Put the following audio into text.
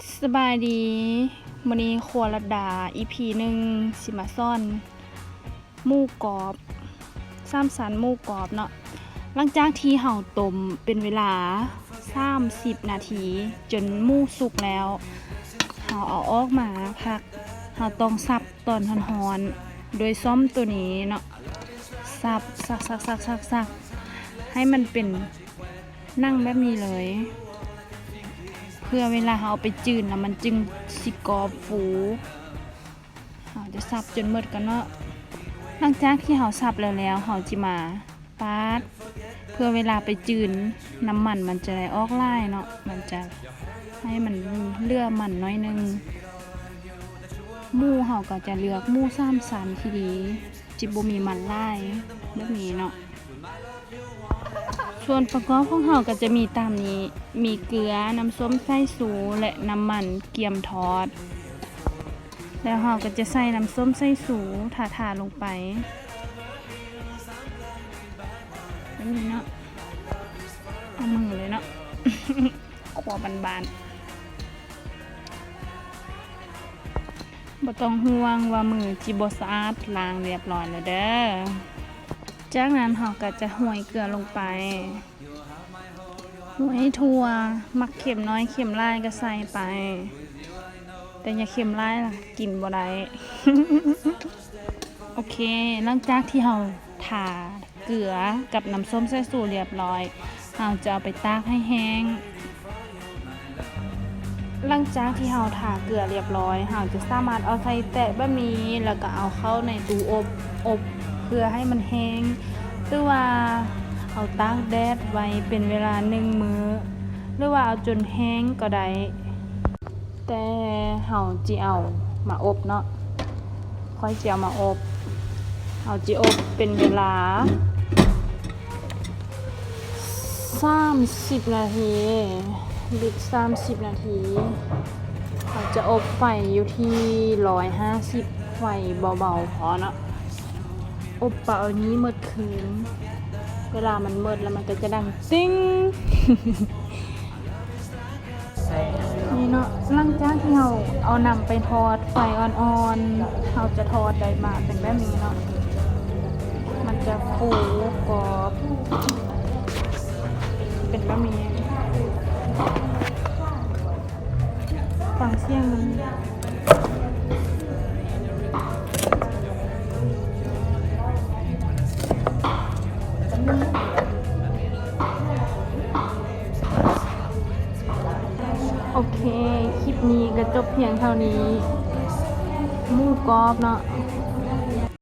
ສະບາຍດີ ມື້ນີ້ຄົວລັດດາ ອີພີໜຶ່ງ ຊິມາສອນໝູກອບ ສາມຊັ້ນໝູກອບເນາະ. ຫຼັງຈາກທີ່ເຮົາຕົ້ມເປັນເວລາສາມສິບນາທີ ຈົນໝູສຸກແລ້ວ ເຮົາເອົາອອກມາພັກ ເຮົາຕ້ອງສັບຕອນຮ້ອນໆ ໂດຍຊ້ອມໂຕນີ້ເນາະ ສັບ ສັກໆໆໆ ໃຫ້ມັນເປັນໜັງແບບນີ້ເລີຍ ເພື່ອເວລາເຮົາເອົາໄປຈືນແລ້ວ ມັນຈຶ່ງຊິກອບຟູ. ເຮົາຈະສັບຈົນໝົດກ່ອນເນາະ. ຫຼັງຈາກທີ່ເຮົາສັບແລ້ວແລ້ວ ເຮົາຈະມາປາດ ເພື່ອເວລາໄປຈືນ ນ້ຳມັນມັນຈະໄດ້ອອກຫຼາຍເນາະ ມັນຈະໃຫ້ມັນເຫຼືອມັນໜ້ອຍໜຶ່ງ. ໝູເຮົາກໍຈະເລືອກໝູສາມຊັ້ນທີ່ດີ ຈະບໍ່ມີມັນຫຼາຍ ແບບນີ້ເນາະ. ສ່ວນປະກອບຂອງເຮົາກໍຈະມີຕາມນີ້ ມີເກືອ, ນ້ຳສົ້ມສາຍຊູ ແລະ ນ້ຳມັນກຽມທອດ. ແລ້ວເຮົາກໍຈະໃສ່ນ້ຳສົ້ມສາຍຊູຖ້າໆລົງໄປ ແບບນີ້ເນາະ. ເອົາມືເລີຍເນາະ ຄົວບ້ານໆ. ບໍ່ຕ້ອງຫ່ວງວ່າມືຊິບໍ່ສະອາດ, ລ້າງລຽບຮ້ອຍແລ້ວເດີ້. ຈາກນັ້ນເຮົາກໍຈະໂຮຍເກືອລົງໄປ, ໂຮຍໃຫ້ທົ່ວ, ມັກເຄັມໜ້ອຍເຄັມຫຼາຍກໍໃສ່ໄປ, ແຕ່ຢ່າເຄັມຫຼາຍລະ ກິນບໍ່ໄດ້. ໂອເຄ, ຫຼັງຈາກທີ່ເຮົາທາເກືອກັບນ້ຳສົ້ມສາຍຊູລຽບຮ້ອຍ, ເຮົາຈະເອົາໄປຕາກໃຫ້ແຫ້ງ. ຫຼັງຈາກທີ່ເຮົາທາເກືອລຽບຮ້ອຍ, ເຮົາຈະສາມາດເອົາໃສ່ແຕະແບບນີ້ ແລ້ວກໍເອົາເຂົ້າໃນຕູ້ອົບ, ອົບເພື່ອໃຫ້ມັນແຫ້ງ, ຫຼືວ່າເອົາຕາກແດດໄວ້ເປັນເວລາໜຶ່ງມື້, ຫຼືວ່າເອົາຈົນແຫ້ງກໍໄດ້. ແຕ່ເຮົາຊິເອົາມາອົບເນາະ, ຂ້ອຍຊິເອົາມາອົບ. ເຮົາຊິອົບເປັນເວລາສາມສິບນາທີ, ບິດສາມສິບນາທີ. ເຮົາຈະອົບໄຟຢູ່ທີ່ຮ້ອຍຫ້າສິບ, ໄຟເບົາໆພໍເນາະ. ອົບປະມານນີ້ໝົດຄືນ, ເວລາມັນໝົດແລ້ວ ມັນກໍຈະດັງຕິງ. ນີ້ເນາະ, ຫຼັງຈາກທີ່ເຮົາເອົານ້ຳໄປທອດໄຟອ່ອນໆ, ເຮົາຈະທອດໄດ້ມາເປັນແບບນີ້ເນາະ, ມັນຈະຟູກອບເປັນແບບນີ້. ຟັງສຽງມັນ. ໂອເຄ, ຄລິບນີ້ກໍຈົບພຽງເທົ່ານີ້. ໝູກອບເນາະ,